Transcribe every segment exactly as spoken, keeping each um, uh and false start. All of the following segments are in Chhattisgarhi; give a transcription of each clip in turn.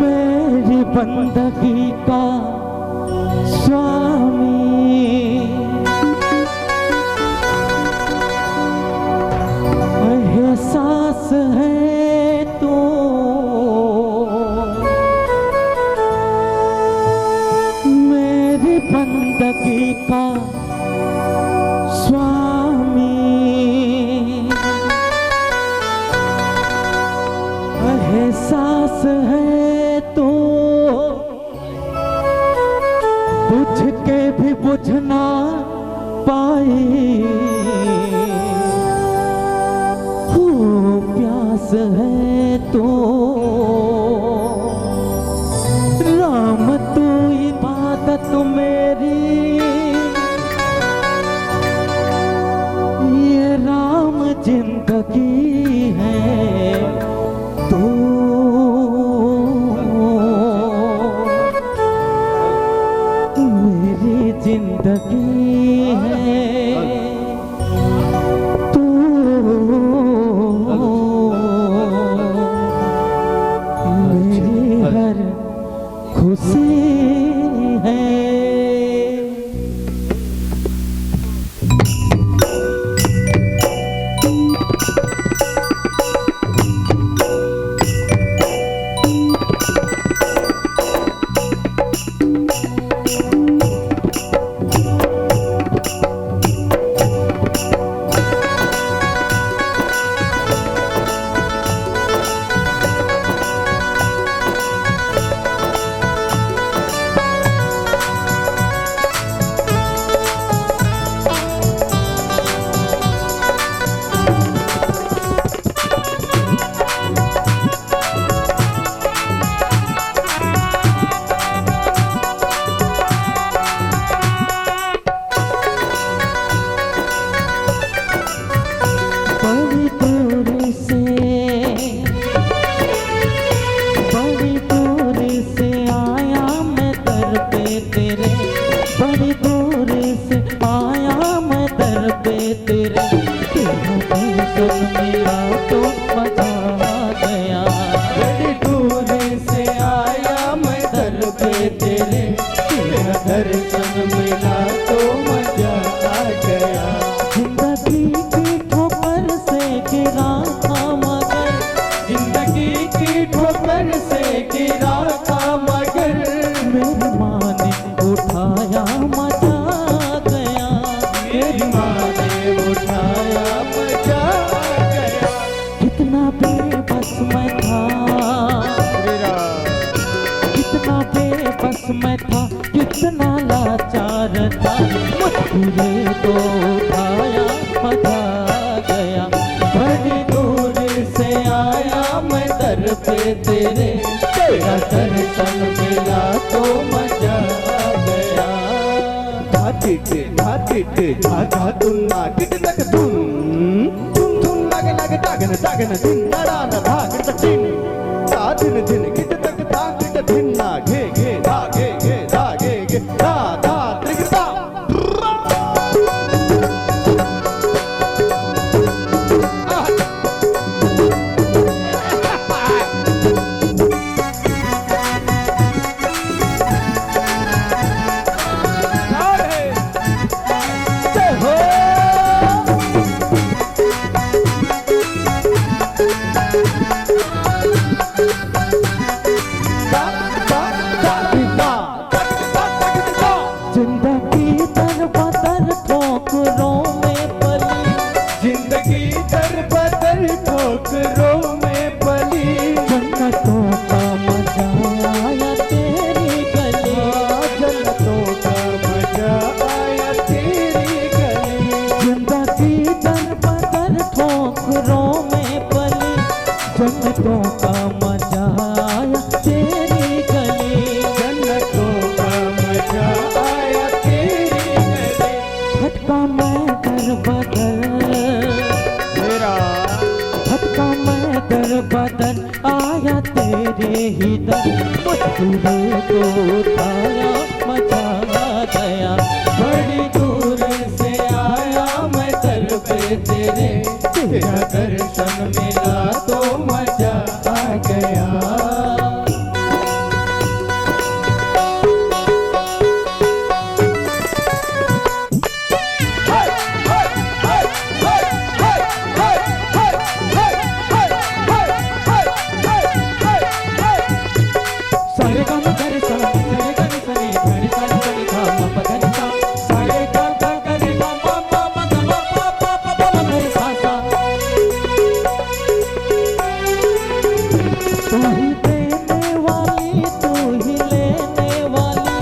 मेरी बंदगी का स्वामी, एहसास है तू। मेरी बंदगी का स्वामी, एहसास है तू। बुझ के भी बुझ ना पाई, हो प्यास है तू। राम तू इबादत मेरी, ये राम जिंदगी है तू, मेरी जिंदगी है तू, मेरी हर खुशी है। तुझे तो उठाया, मजा आ गया। बड़ी दूर से आया मैं दर पे तेरे, तेरा दर्शन मिला तो मजा आ गया। धा टिट, धा टिट, धा धा तुन्ना, टिट तक धुन, धुन धुन नग नग, तागन तागन, धिन नड़ा न धागन टिन, ता धिन धिन, गिट तक ता गिट धिन ना, घे घे धा, घे घे धा, घे घे धा धा, त्रिगिटा। जिंदगी दर बदर ठोकरों में पली, जिंदगी दर बदर ठोकरों में पली। जन्नतों का मजा आया तेरी गली, हाँ, जन्नतों का मजा आया तेरी गली। जिंदगी दर बदर ठोकरों में पली, जन्नतों का मजा आया तेरी गली। जन्नतों का मजा आया तेरी गली। भटका मैं दर बदर, मेरा भटका मैं दर बदर, आया तेरे ही दर। मुझे को उठाया, मजा आ गया। बड़ी दूर से आया मैं दर पे तेरे, तेरा दर्शन मिला तो मजा आ गया। सारे काम करे सा, सारे करे सनी, धरे सा, सनी, धा, मा, पा, धा, नी, सा। सारे काम का करे सा, मा, मा, मा, गा, मा, पा, पा, पा, पा, मा, धरे सा, सा। तू ही देने वाली, तू ही लेने वाली,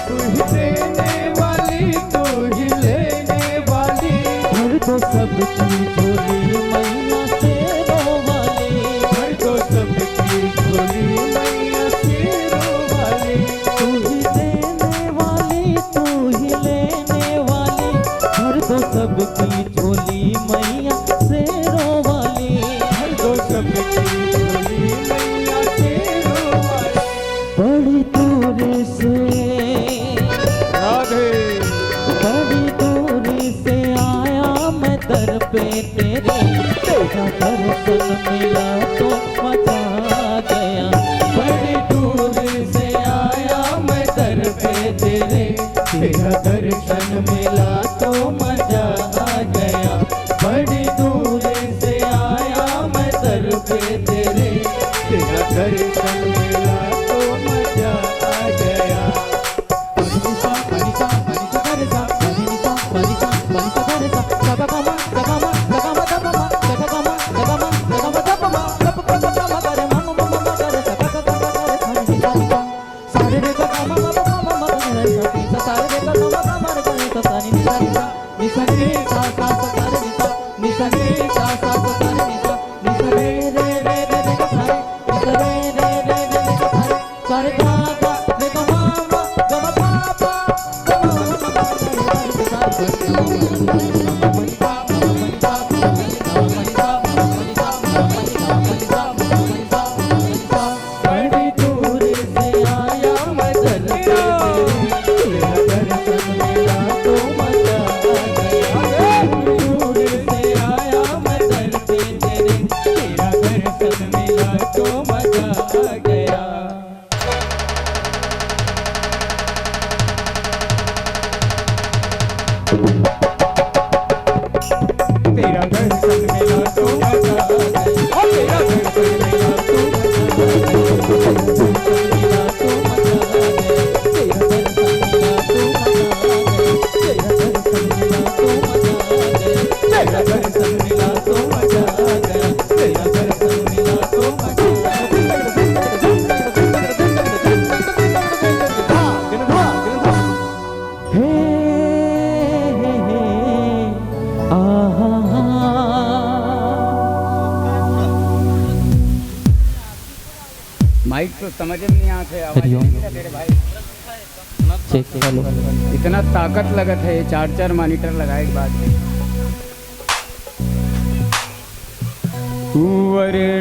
तू ही देने वाली, तू ही लेने वाली। भर दो सबकी झोली मैया शेरों वाली। भर दो सबकी झोली मैया शेरों वाली। तू ही देने वाली, तू ही लेने वाली। भर दो सबकी झोली मैया शेरों वाली। भर दो सबकी झोली मैया शेरों वाली। बड़ी दूर से, राधे। बड़ी दूर से आया मैं दर पे तेरे, तेरा दर्शन मिला तो मजा आ गया। बड़ी दूर से आया मैं दर पे तेरे, तेरा दर्शन मिला तो मजा आ गया। बड़ी दूर से आया मैं दर पे तेरे, तेरा दर्शन मिला तो मजा आ गया। तो समझ में नहीं आते, आवाज हरिओम। नहीं ना तेरे भाई। Check, hello. इतना ताकत लगत है ये चार चार मॉनिटर लगाए के बाद भी। वर्णानाम्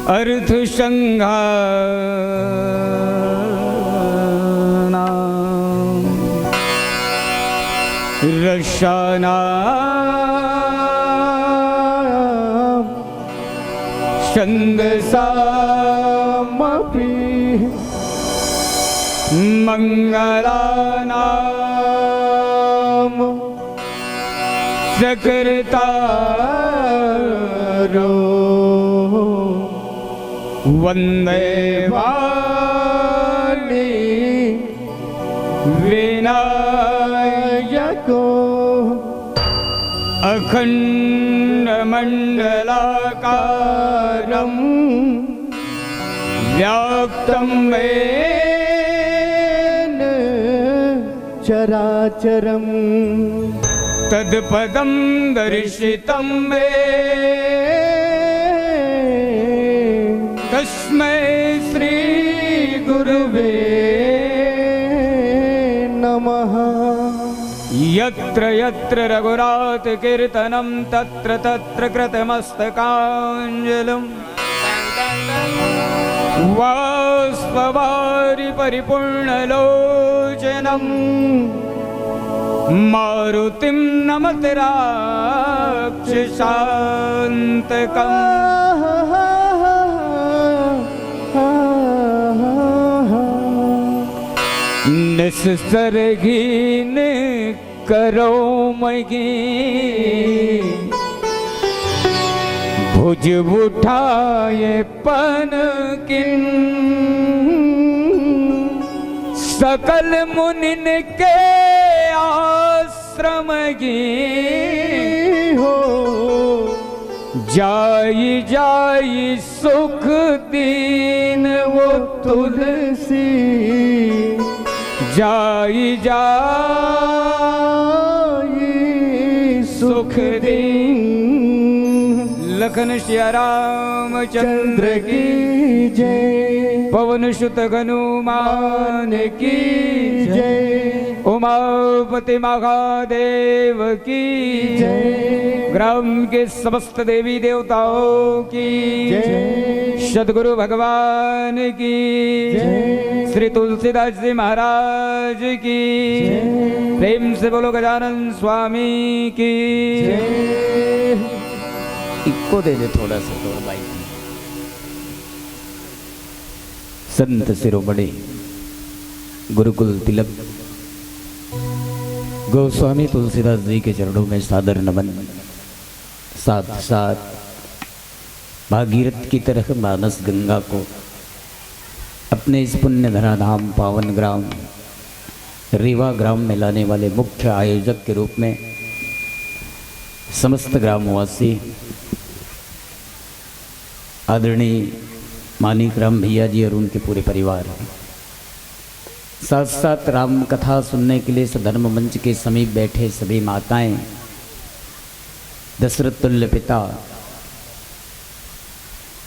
अर्थसङ्घानां रसानां छन्दसामपि मङ्गलानां च कर्तारो वन्दे वाणी विनायको अखण्डमण्डलाकारं व्याप्तं येन चराचरम्। तत्पदं दर्शितं मे तस्मै श्रीगुरुवे नमः। यत्र यत्र रघुनाथकीर्तनं तत्र तत्र कृतमस्तकाञ्जलिम्। वाष्पवारि परिपूर्णलोचनम् मारुतिं नमत राक्षसान्तकम्। निस्सरघीन करो मगी भुज उठाए पन किन सकल मुनिन के आश्रम गी हो। जाई जाई सुख दीन वो तुलसी, जाई जाई सुख दीन। लखन सिया रामचंद्र की जय। पवन सुत हनुमान की जय। उमापति महादेव की जय। ग्राम के समस्त देवी देवताओं की जय। सदगुरु भगवान की जय। श्री तुलसीदास जी महाराज की जय। प्रेम से बोलो गजानन स्वामी की जय। इक्को दे दे थोड़ा सा, थोड़ा माइक। संत शिरोमणि गुरुकुल तिलक गोस्वामी तुलसीदास जी के चरणों में सादर नमन। साथ साथ भागीरथ की तरह मानस गंगा को अपने इस पुण्य धरा धाम पावन ग्राम रीवा ग्राम में लाने वाले मुख्य आयोजक के रूप में समस्त ग्रामवासी आदरणीय मानिक राम भैया जी और उनके पूरे परिवार, साथ साथ राम कथा सुनने के लिए सधर्म मंच के समीप बैठे सभी माताएं, दशरथ तुल्य पिता,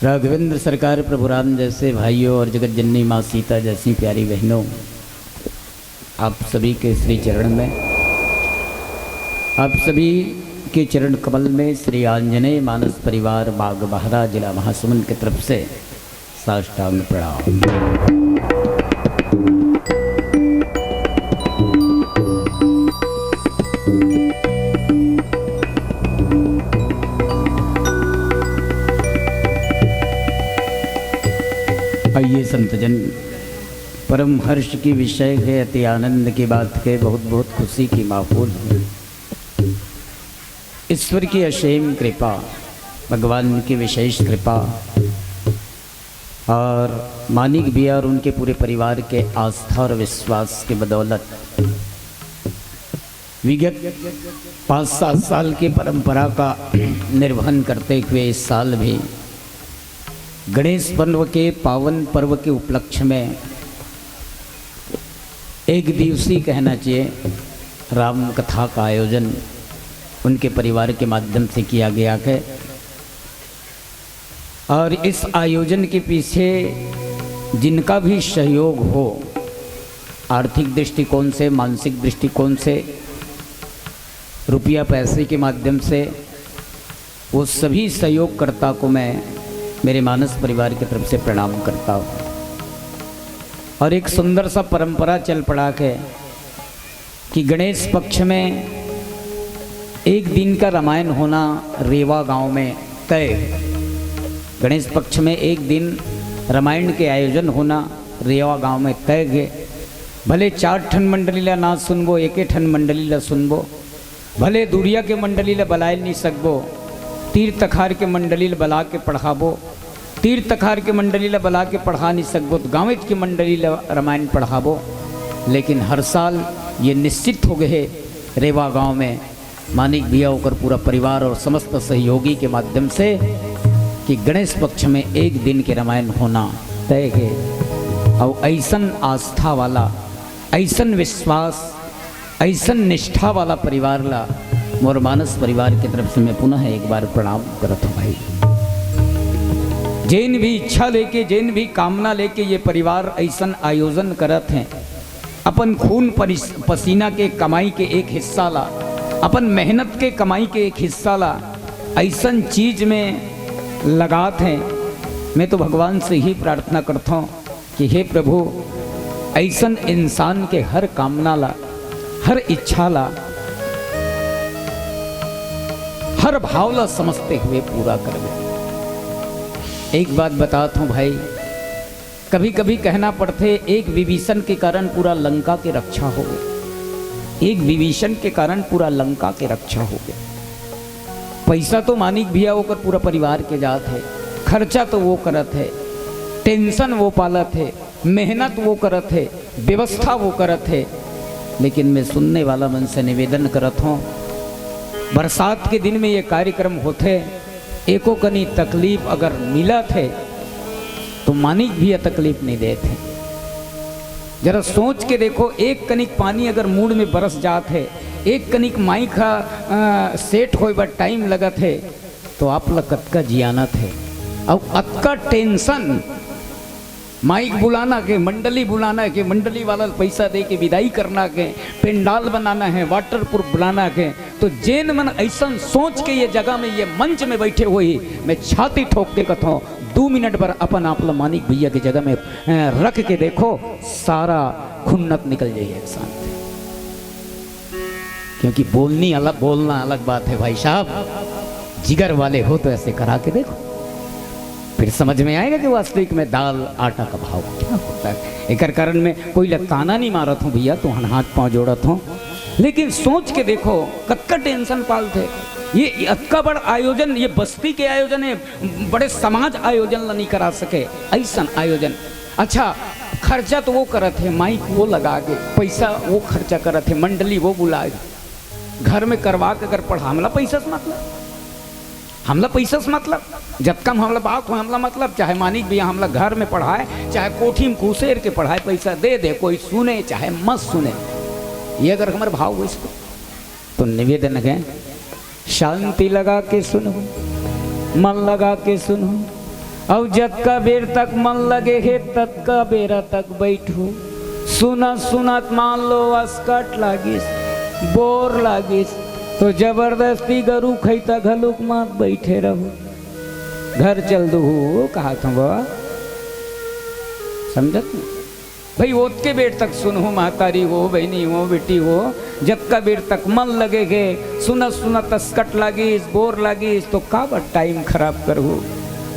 राघवेंद्र सरकार, प्रभु राम जैसे भाइयों और जगत जननी माँ सीता जैसी प्यारी बहनों, आप सभी के श्री चरण में, आप सभी के चरण कमल में श्री आंजनेय मानस परिवार बाग बहरा, जिला महासमुंद की तरफ से साष्टांग प्रणाम। आइए संतजन, परम हर्ष की विषय है, अति आनंद की बात है, बहुत बहुत खुशी की माहौल है। ईश्वर की असीम कृपा, भगवान की विशेष कृपा और मानिक भैया और उनके पूरे परिवार के आस्था और विश्वास की बदौलत विगत पाँच सात साल की परंपरा का निर्वहन करते हुए इस साल भी गणेश पर्व के पावन पर्व के उपलक्ष्य में एक दिवसीय, कहना चाहिए, राम कथा का आयोजन उनके परिवार के माध्यम से किया गया है। और इस आयोजन के पीछे जिनका भी सहयोग हो, आर्थिक दृष्टिकोण से, मानसिक दृष्टिकोण से, रुपया पैसे के माध्यम से, वो सभी सहयोगकर्ता को मैं मेरे मानस परिवार की तरफ से प्रणाम करता हूँ। और एक सुंदर सा परंपरा चल पड़ा है कि गणेश पक्ष में एक दिन का रामायण होना रेवा गांव में तय है। गणेश पक्ष में एक दिन रामायण के आयोजन होना रेवा गांव में तय है। भले चार ठन मंडली ला ना सुनबो, एके ठन मंडली ला सुनबो, भले दूरिया के मंडली ला बलाए नहीं सकबो, तीर तखार के मंडली ला बला के पढ़ाबो, तीर तखार के मंडली ला बला के पढ़ा नहीं सकबो, तो गाँवेच के मंडली ला रामायण पढ़ाबो। लेकिन हर साल ये निश्चित हो गए हे रेवा गांव में मानिक भैया, ओकर पूरा परिवार और समस्त सहयोगी के माध्यम से कि गणेश पक्ष में एक दिन के रामायण होना तय है। और ऐसन आस्था वाला, ऐसन विश्वास, ऐसन निष्ठा वाला परिवार ला मोर मानस परिवार की तरफ से मैं पुनः एक बार प्रणाम करत हूँ भाई। जेन भी इच्छा लेके, जेन भी कामना लेके ये परिवार ऐसन आयोजन करत हैं, अपन खून परिस-, पसीना के कमाई के एक हिस्सा ला, अपन मेहनत के कमाई के एक हिस्सा ला ऐसन चीज में लगात हैं। मैं तो भगवान से ही प्रार्थना करता हूँ कि हे प्रभु, ऐसन इंसान के हर कामना ला, हर इच्छा ला, हर भाव ला समझते हुए पूरा करबे। एक बात बतात हूँ भाई, कभी कभी कहना पड़थे, एक विभीषण के कारण पूरा लंका के रक्षा हो गए, एक विभीषण के कारण पूरा लंका के रक्षा हो गए। पैसा तो मानिक भैया ओकर पूरा परिवार के जात है, खर्चा तो वो करत है, टेंशन वो पालत है, मेहनत वो करत है, व्यवस्था वो करत है। लेकिन मैं सुनने वाला मन से निवेदन करत हूँ, बरसात के दिन में ये कार्यक्रम होथे, एको कनी तकलीफ अगर मिलत है तो मानिक भैया तकलीफ नहीं देत है। जरा सोच के देखो, एक कनिक पानी अगर मूड़ में बरस जात है, एक कनिक माइक हा सेट होए बर टाइम लगत है, तो आप ला कतका जियानत है। अउ अतका टेंशन, माइक बुलाना के, मंडली बुलाना के, मंडली वाला ला पैसा दे के विदाई करना के, पंडाल बनाना है, वाटर प्रूफ बुलाना के, तो जेन मन ऐसन सोच के ये जगह में, ये मंच में बैठे हुए ही, मैं छाती ठोक के कथों, दो मिनट बर अपन आप ला मानिक भैया के जगह में अ, रख के देखो, सारा खुन्नत निकल जाइए इंसान से। क्योंकि बोलनी अलग, बोलना अलग बात है भाई साहब। जिगर वाले हो तो ऐसे करा के देखो, फिर समझ में आएगा कि वास्तविक में दाल आटा का भाव क्या होता है। एकर कारण में कोई ला ताना नहीं मारत हूँ भैया, तो हन हाथ पाँव जोड़त हूँ, लेकिन सोच के देखो, कतका टेंशन पालथे। ये अतका बड़ आयोजन, ये बस्ती के आयोजन है, बड़े समाज आयोजन ला नहीं करा सके, ऐसन आयोजन। अच्छा, खर्चा तो वो करत है, माइक वो लगा के, पैसा वो खर्चा करत है, मंडली वो बुलाए, घर में करवा के अगर पढ़ा, हमला पैसा से मतलब, हमला पैसा से मतलब, जतका में हमला बात हो, हमला मतलब, चाहे मानिक भैया हमला घर में पढ़ाए, चाहे कोठी में घुसेर के पढ़ाए, पैसा दे दे, कोई सुने चाहे मत सुने, ये अगर हमारे भाव होइस तो, तो निवेदन है, शांति लगा के सुनहू, मन लगा के सुनहू, अउ जतका बेर तक मन लगे हे, ततका बेरा तक बैठहू। सुनत सुनत मान लो असकट लागिस, बोर लागिस, तो जबरदस्ती गरू खैता घलुक मत बैठे रहू, घर चल दुहू, कहा था बाबा, समझत नहीं? भाई, ओतके बेर तक सुनहू, महतारी हो, बहिनी हो, बेटी हो, जतका बेर तक मन लगे के, सुनत सुनत असकट लागिस, बोर लागिस, तो काबर टाइम खराब करहू?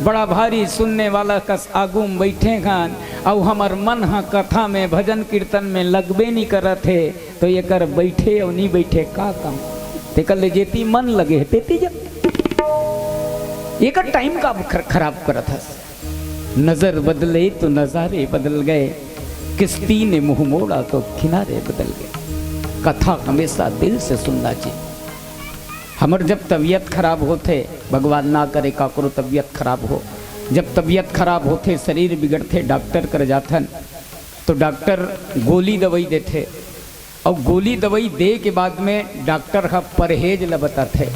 बड़ा भारी सुनने वाला कस आगू में बैठे हन, अउ हमर मन ह कथा में, भजन कीर्तन में लगबे नहीं करत हे, तो एकर बैठे अउ नहीं बैठे का काम? तेकर ले जेती मन लगे हे, तेती जा। एकर टाइम का खर-, खराब करत हस? नजर बदले तो नजारे बदल गए, किस्ती ने मुंह मोड़ा तो किनारे बदल गए। कथा हमेशा दिल से सुनना चाहिए। हमर जब तबीयत खराब होथे, भगवान ना करे काकरो तबीयत खराब हो, जब तबीयत खराब होथे, शरीर बिगड़थे, डॉक्टर कर जाथन, तो डॉक्टर गोली दवाई देथे, अउ गोली दवई दे के बाद में डॉक्टर ह परहेज ल बताथे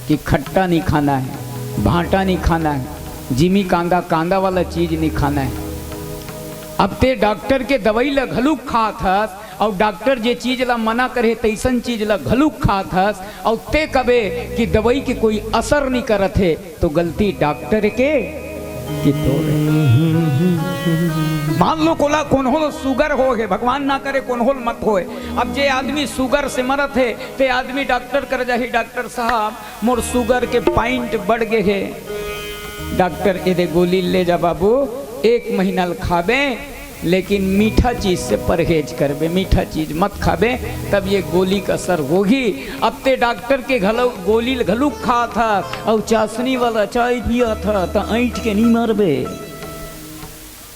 कि खट्टा नहीं खाना है, भांटा नहीं खाना है, जिमी कांदा, कांदा वाला चीज नहीं खाना है। अब ते डॉक्टर के दवई ल घलुक खात हस, अउ डॉक्टर जे चीज ल मना करे तइसन चीज ल घलुक खात हस, अउ ते कबे कि दवई के कोई असर नहीं करत हे, तो गलती डॉक्टर के कि तोर? मान लो कोला कोन्हो ल सुगर हो हे, भगवान ना करे कोन्हो ल मत होए। अब जे आदमी सुगर से मरत हे, ते आदमी डॉक्टर कर जाही, "डॉक्टर साहब, मोर सुगर के पॉइंट बढ़ गे हे।" डॉक्टर एदे गोली ले जा बाबू, एक महीना ल खाबे, लेकिन मीठा चीज से परहेज करबे, मीठा चीज मत खाबे, तब ये गोली का असर होही। अब ते डॉक्टर के घलो गोली ल घलुक खात हस, अउ चाशनी वाला चाय पियत हस, त ऐंठ के नहीं मरबे।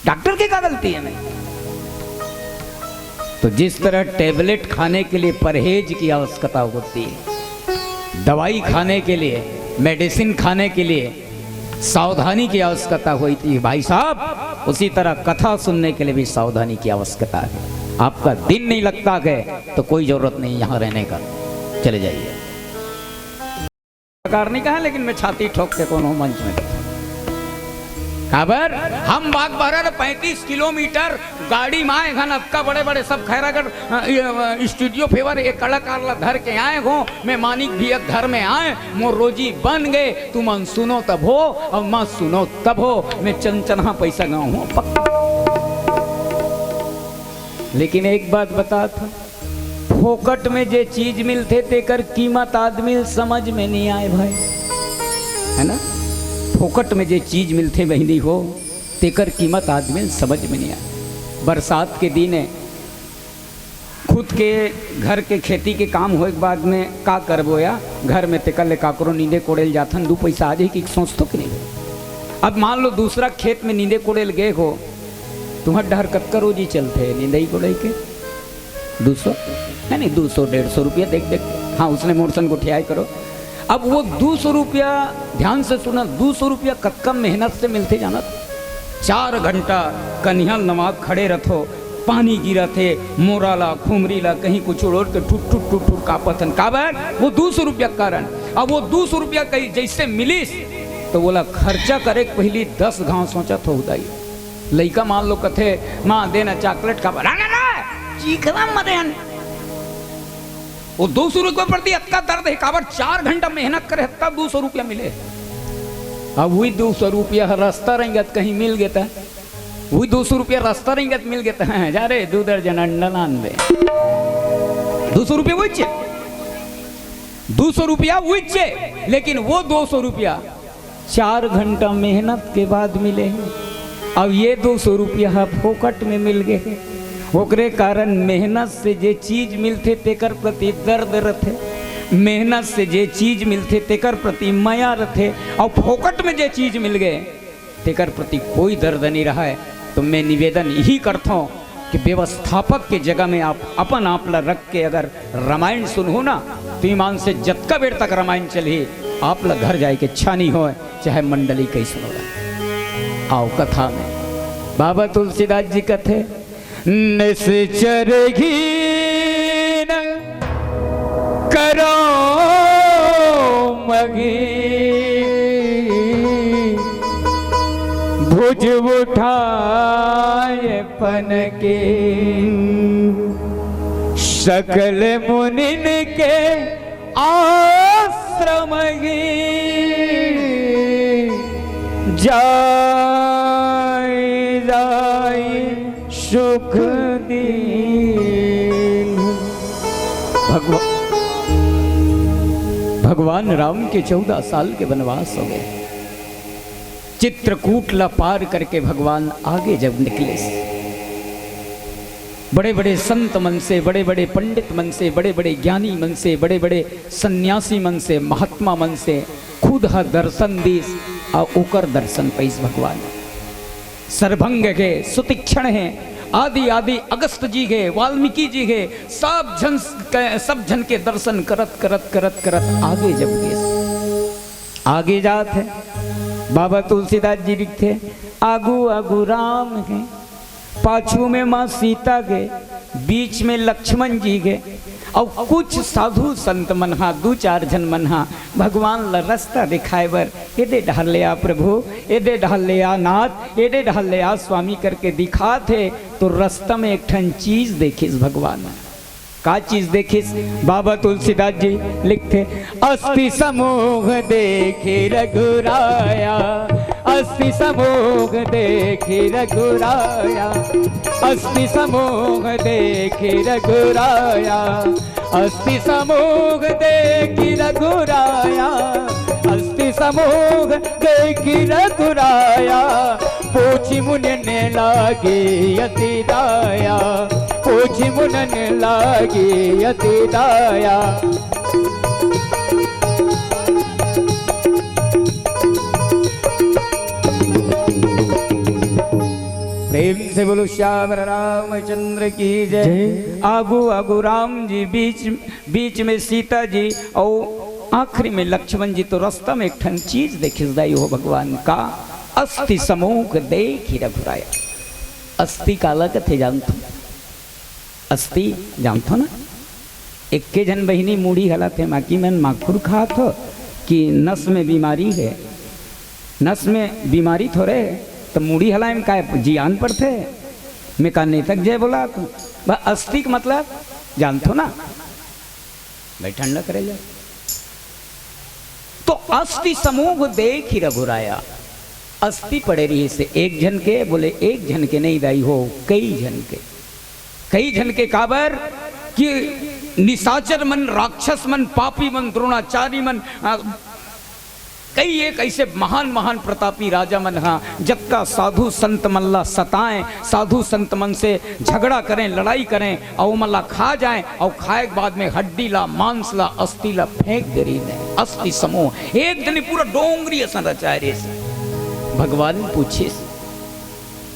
डॉक्टर के का गलती है? नहीं, तो जिस तरह टैबलेट खाने के लिए परहेज की आवश्यकता होती है, दवाई खाने के लिए, मेडिसिन खाने के लिए सावधानी की आवश्यकता होती है, भाई साहब, उसी तरह कथा सुनने के लिए भी सावधानी की आवश्यकता है। आपका दिन नहीं लगता है तो कोई जरूरत नहीं यहाँ रहने का, चले जाइए। सरकार नहीं कहा, लेकिन मैं छाती ठोक के कोनो मंच में कहता हूँ। काबर हम बागबाहरा ले पैंतीस किलोमीटर गाड़ी में आए हन, अतका बड़े-बड़े सब खैरागढ़, अ, ये, अ, स्टूडियो फेवर एक कलाकार ला धर के आए हो, मैं मानिक भैया घर में आए, मोर रोजी बन गए, तुमन सुनो तब हो और मत सुनो तब हो, मैं चंचनहा पैसा गाँव हूँ पक्का। लेकिन एक बात बतात हूँ, फोकट में जे चीज मिलथे, तेकर कीमत आदमी ल समझ में नहीं आए भाई, है ना? फोकट में जे चीज मिलथे बहिनी हो, तेकर कीमत आदमी ल समझ में नहीं आए। बरसात के दिन है, खुद के घर के खेती के काम होए के बाद में का करबो या घर में तेकर ले काकरो नींदे कोड़े ल जाथन, दू पैसा आ जाही कि सोचथो कि नहीं? अब मान लो दूसरा खेत में नींदे कोड़े ल गए हो, तुम्हार डहर कतका रोजी चलथे नींदई कोड़ई के? दू सौ? नहीं, नहीं, दू सौ, डेढ़ सौ रुपया देख, देख। हाँ, उसने मोर सन गोठियाए करो। अब वो दू सौ रुपया, ध्यान से सुना, दू सौ रुपया कतका मेहनत से मिलथे जानत? चार घंटा कनिहा नवा खड़े रथो, पानी गिरथे, मोरा ला, खुमरी ला, कहीं कुछ उड़ोर के ठुट, ठुट, ठुट, ठुट कापत हन। काबर? वो दू सौ रुपया के कारण। अब वो दू सौ रुपया कहीं जैसे मिलिस, तो बोला खर्चा करे के पहली दस घाव सोचत हो उदाई। लइका मान लो कथे, "माँ, देना चॉकलेट खाबो।" "ना, ना, ना, चीखना मत यान।" वो दू सौ रुपये प्रति अतका दर्द है, काबर चार घंटा मेहनत करे, तब दू सौ रुपया मिले। अब वही दू सौ रुपया ह रस्ता रेंगत कहीं मिल गेता, वही दू सौ रुपया रस्ता रेंगत मिल गेता, "जा रे, दू दर्जन अंडा लान दे।" दू सौ रुपया वही चे, दू सौ रुपया वही चे, लेकिन वो दू सौ रुपया चार घंटा मेहनत के बाद मिले हे। अब ये दू सौ रुपया ह फोकट में मिल गए हे। ओकरे कारण मेहनत से जे चीज मिलथे, तेकर प्रति दर्द रथे। मेहनत से जे चीज मिलथे, तेकर प्रति मया रथे। अउ फोकट में जे चीज मिल गए, तेकर प्रति कोई दर्द नहीं रहा है। तो मैं निवेदन यही करता हूँ कि व्यवस्थापक के जगह में आप अपन आप ला रख के अगर रामायण सुनहू ना, तो ईमान से जतका बेर तक रामायण चलही, आप ला घर जाए के इच्छा नहीं होय, चाहे मंडली कहीं सुनो ला। आओ कथा में बाबा तुलसीदास जी कथे, "निश्चर घीन करो मही, भुज उठाए पन के, सकल मुनिन के आश्रम ही, जाय जाय सुख दीन।" भगवा-, भगवान राम के चौदह साल के वनवास हो गए। चित्रकूट ला पार करके भगवान आगे जब निकले, बड़े बड़े संत मन से, बड़े बड़े पंडित मन से, बड़े बड़े ज्ञानी मन से, बड़े बड़े सन्यासी मन से, महात्मा मन से खुद ह दर्शन दीस, अउ ओकर दर्शन पईस भगवान। सरभंग के सुतीक्षण हे, आदि आदि अगस्त जी के, वाल्मीकि जी के, सब झन, सब झन के दर्शन करत करत करत करत आगे जब गेस। आगे जात हे, बाबा तुलसीदास जी लिखथे, "आगू आगू राम हे, पाछू में माँ सीता के, बीच में लक्ष्मण जी के, अउ कुछ साधु संत मन हा, दू चार झन मन हा भगवान ला रस्ता दिखाए बर, "एदे डहर ले आ प्रभु, एदे डहर ले आ नाथ, एदे डहर ले आ स्वामी" करके दिखात हे, तो रस्ता में एक ठन चीज देखिस भगवान। का चीज देखिस? बाबा तुलसीदास जी लिखथे, "अस्ति समूह देखि रघुराया, अस्ति समूह देखि रघुराया, अस्ति समूह देखि रघुराया, अस्ति समूह देखि रघुराया, अस्ति समूह देखि रघुराया, पूछि मुनिन लागी अति दाया, पूछि मुनिन लागी अति दाया।" प्रेम से बोलो श्यावर रामचंद्र की जय। जय। आगू आगू राम जी, बीच, बीच में सीता जी, अउ आखिरी में लक्ष्मण जी। तो रस्ता में एक ठन चीज देखिस दाई हो भगवान का, "अस्ति समूह देखि रघुराया।" अस्ति काला कथे जानथो? अस्ति जानथो ना? एक्के झन बहिनी मुड़ी हलाथे, माकी मन माखुर खात हो कि नस में बीमारी हे? नस में बीमारी थोरे, त मुड़ी हलाए में काय जियान पड़थे? मैं का नेतक जय बोला तो बा, अस्ति के मतलब जानथो ना? बैठन ला करे ले। तो अस्ति समूह देखि रघुराया, अस्ति पड़े रहिसे एक झन के, बोले एक झन के नहीं दाई हो, कई झन के। कई झन के काबर कि निशाचर मन, राक्षस मन, पापी मन, द्रोणाचारी मन, आ, कई एक ऐसे महान महान प्रतापी राजा मन हा, जतका साधु संत मन ला सताएं, साधु संत मन से झगड़ा करें, लड़ाई करें, अउ ओमन ला खा जाएं, अउ खाए के बाद में हड्डी ला, मांस ला, अस्थि ला फेंक दे रहिन हे। अस्थि समूह, एक दिन पूरा डोंगरी असन रचाए रहिस। भगवान पूछिस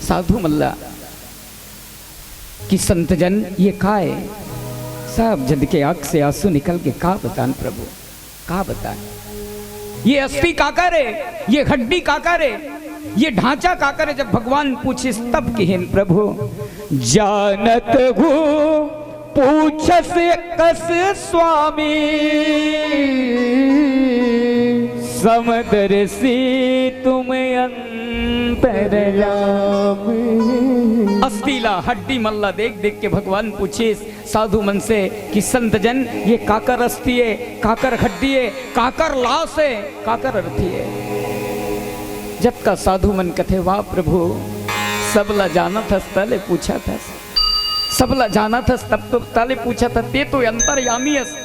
साधु मन ला कि संतजन, ये का हे? सब जन के आंख से आंसू निकल के का बतान प्रभु, का बतान? ये अस्थि काकर हे, ये हड्डी काकर हे, ये ढांचा काकर हे? जब भगवान पूछिस तब किहिन प्रभु, "जानत हूँ पूछस कस स्वामी, समदर्शी तुम अंतर्यामी।" अस्थि ला, हड्डी मन ला देख देख के भगवान पूछिस साधु मन से कि संतजन, ये काकर अस्थि हे, काकर हड्डी हे, काकर लाश हे, काकर अर्थी हे? जतका साधु मन कथे, "वाह प्रभु, सबला जानत हस, तले पूछत हस, सबला जानत हस, तब तो तले पूछत हस, ते तो अंतर्यामी हस।"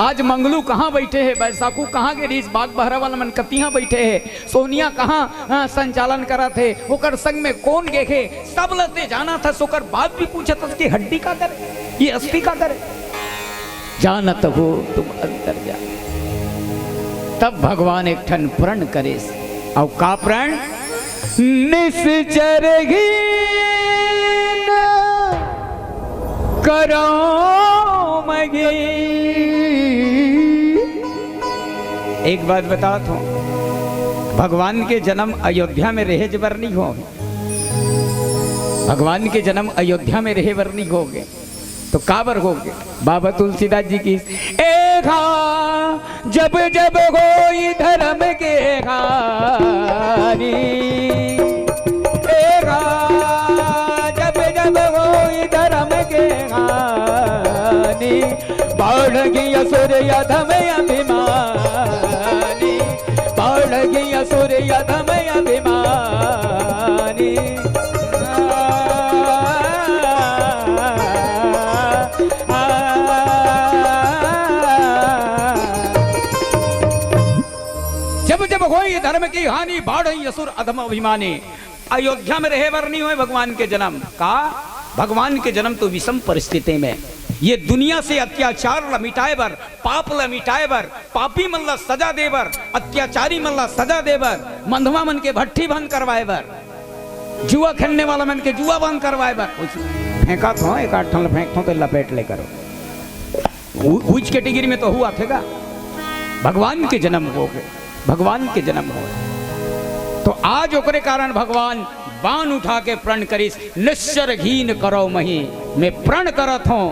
आज मंगलू कहाँ बैठे हे, बैसाखू कहाँ गे रहिस, बाग बहरा वाला मन कतिहाँ बैठे हे, सोनिया कहाँ, हाँ, संचालन करत हे, ओकर संग में कोन गे हे, सब ल ते जानत हस, ओकर बाद भी पूछत हस कि हड्डी काकर हे, ये अस्थि काकर हे? जानत हूँ तुम अंतर्यामी। तब भगवान एक ठन प्रण करिस, अउ का प्रण? निश्चर ही न करो मही। एक बात बतात हूँ, भगवान के जन्म अयोध्या में रहे बर नहीं होगे। भगवान के जन्म अयोध्या में रहे बर नहीं होगे, तो काबर होगे? बाबा तुलसीदास जी की, "एघा जब जब होई धर्म के हानि, एघा जब जब होई धर्म के हानि, बाढ़ गई असुर अधम अभिमानी, बाढ़ गई असुर अधम अभिमानी।" जब जब होई धर्म की हानि, बाढ़ई असुर अधम अभिमानी। अयोध्या में रहे बर नहीं होय भगवान के जन्म। का? भगवान के जन्म तो विषम परिस्थिति में, ये दुनिया से अत्याचार ल मिटाए बर, पाप ल मिटाए बर, पापी मन ला सजा दे बर, अत्याचारी मन ला सजा दे बर, मंधवा मन के भट्ठी बंद करवाए बर, जुआ खेलने वाला मन के जुआ बंद करवाए बर। फेंकत हो, एक आध ठन ल फेंकत हो तो लपेट ले करो। उ-, उच कैटेगरी में तो हुआ थे का? भगवान के जन्म होगे, भगवान के जन्म होगे। तो आज ओकरे कारण भगवान बाण उठा के प्रण करिस, "निश्चर घीन करौ मही।" मैं प्रण करत हूँ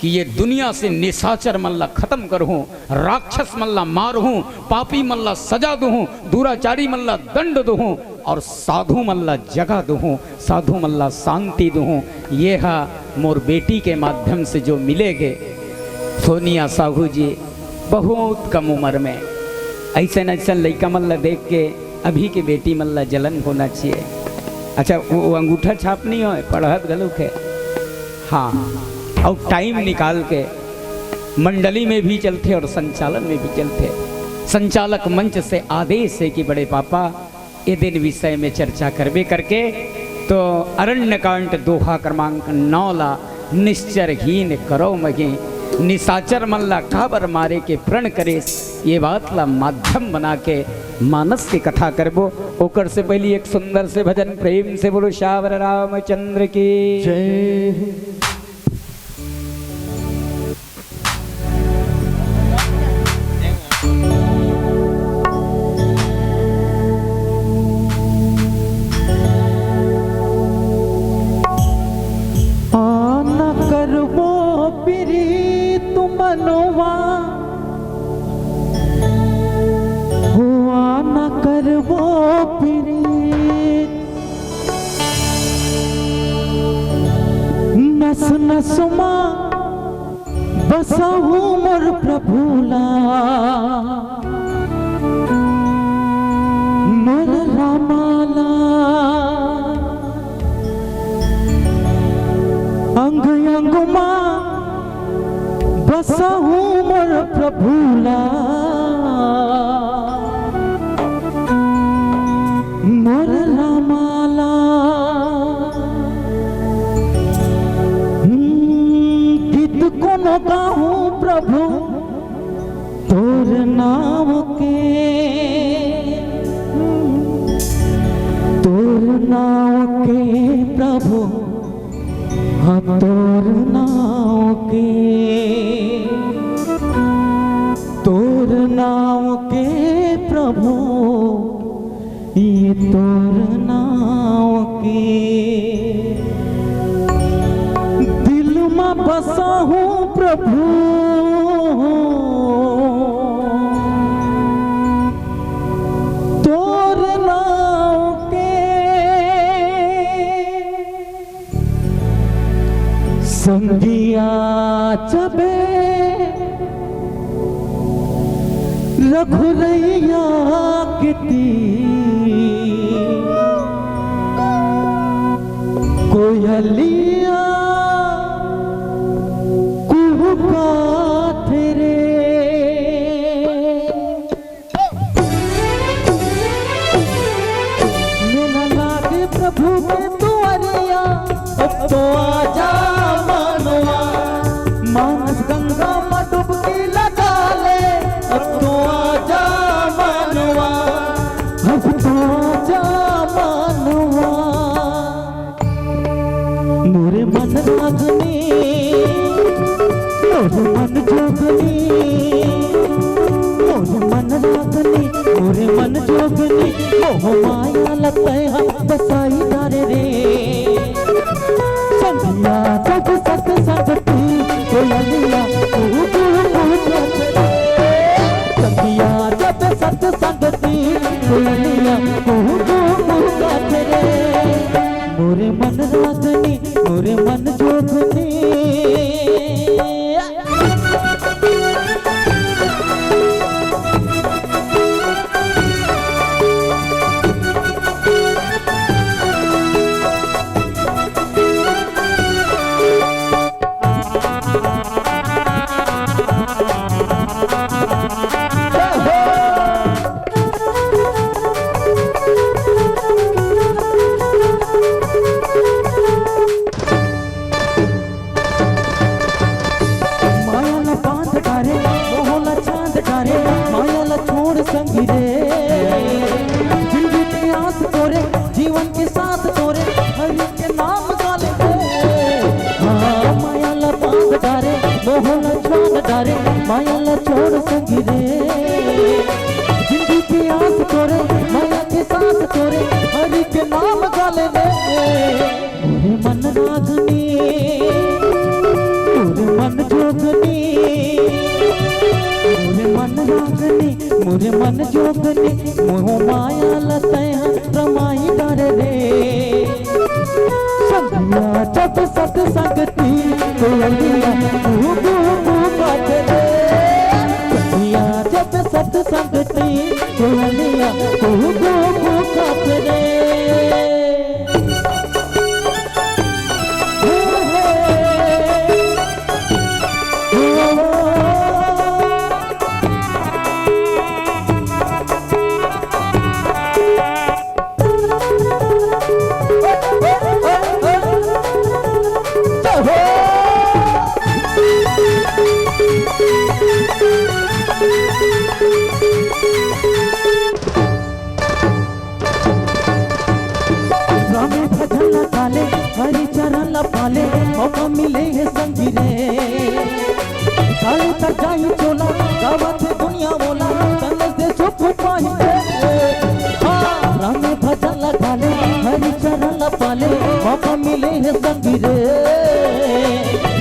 कि ये दुनिया से निशाचर मन ला खत्म करहूँ, राक्षस मन ला मारहूँ, पापी मन ला सजा दुहूँ, दुराचारी मन ला दंड दुहूँ और साधु मन ला जगा दुहूँ, साधु मन ला शांति दुहूँ। ये हा मोर बेटी के माध्यम से जो मिले गे। सोनिया साहू जी बहुत कम उम्र में ऐसन ऐसन लइका मन ला देख के अभी के बेटी मन ला जलन होना चाहिए। अच्छा, वो, वो अंगूठा छाप नहीं होय, पढ़त घलोक है। हाँ, और टाइम निकाल के मंडली में भी चलथे और संचालन में भी चलथे। संचालक मंच से आदेश है कि बड़े पापा, ए दिन विषय में चर्चा करबे करके, तो अरण्य कांड दोहा क्रमांक नौ ला निश्चर घीन करौ मही, निशाचर मन ला काबर मारे के प्रण करिस, ये बात ला माध्यम बना के मानस के कथा करबो। ओकर से पहली एक सुंदर से भजन, प्रेम से बोलो सावर रामचंद्र की। जय। आना करबो प्रीत मनवा, हो आना करबो प्रीत। नस नस मा बसहु मोर प्रभु ला, मोर रामा ला। अंग अंग मा बसहु मोर प्रभु ला, मोर रामा ला। हम्म, गीत कोनो गाहूँ प्रभु तोर नाव के, तोर नाव के प्रभु, हाँ तोर नाव के, तोर नाव के प्रभु, ये तोर नाव के दिल मा बसा हूँ प्रभु, तोर नाव के। संगिया जबे रघुरैया के तीर, कोयलिया कुहुकाथे रे। मेला लागे प्रभु के दुआरिया, अब तो आजा मनवा। मानस गंगा में डुबकी लगा ले, अब तो आजा मनवा, अब तो आजा मनवा। मोरे मन रागनी, मोरे मन जोगनी, मोरे मन रागनी, मोरे मन जोगनी, मोह माया लतै हा बसाई डारे रे। संगिया जब सत संगती, कोयलिया कू कू कू करत रे। संगिया जब सत संगती, कोयलिया कू कू कू करत रे। मोरे मन रागनी, मोरे मन जोगनी। मोरे मन जोगनी मोह माया ल तैं ह रमाई डारे रे। संगिया जब सतसंगती कोयलिया कू कू कू काथे रे। संगिया जब सतसंगती कोयलिया कू कू कू काथे रे। रामे भजन ला गाले, हरि चरण ला पाले, मौका मिले हे संगी रे। काले तर जाही चोला, गावत हे दुनिया मोला, तन से सुख पाही रे। हाँ, रामे भजन ला गाले, हरि चरण ला पाले, मौका मिले हे संगी रे।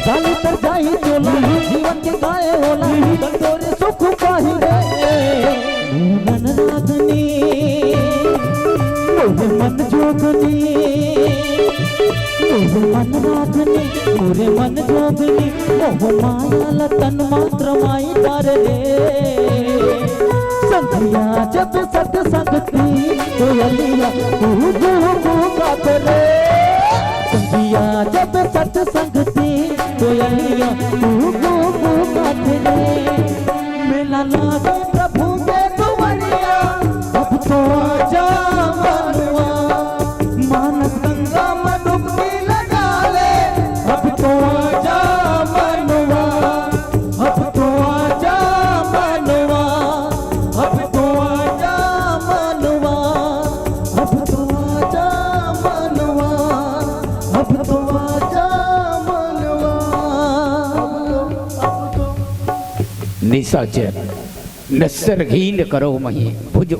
काले तर जाही चोला, जीवन के गाए होला, तन तोरे सुख पाही रे। मन रागनी, मोरे मन जोगनी, मोरे मन रागनी, मोरे मन जोगनी, मोह माया ल तन मात्र माई डारे रे। संगिया जब सतसंगती कोयलिया कू कू कू काथे रे। संगिया जब सतसंगती कोयलिया कू कू कू काथे रे। मेला लागे प्रभु के दुआरिया, अब तो आजा मनवा, मानस गंगा में डुबकी लगा ले। अब तो आजा मनवा, अब तो आजा मनवा, अब तो आजा मनवा, अब तो आजा मनवा, अब तो आजा मनवा। निशाचर, न सरगीन करो मही भुज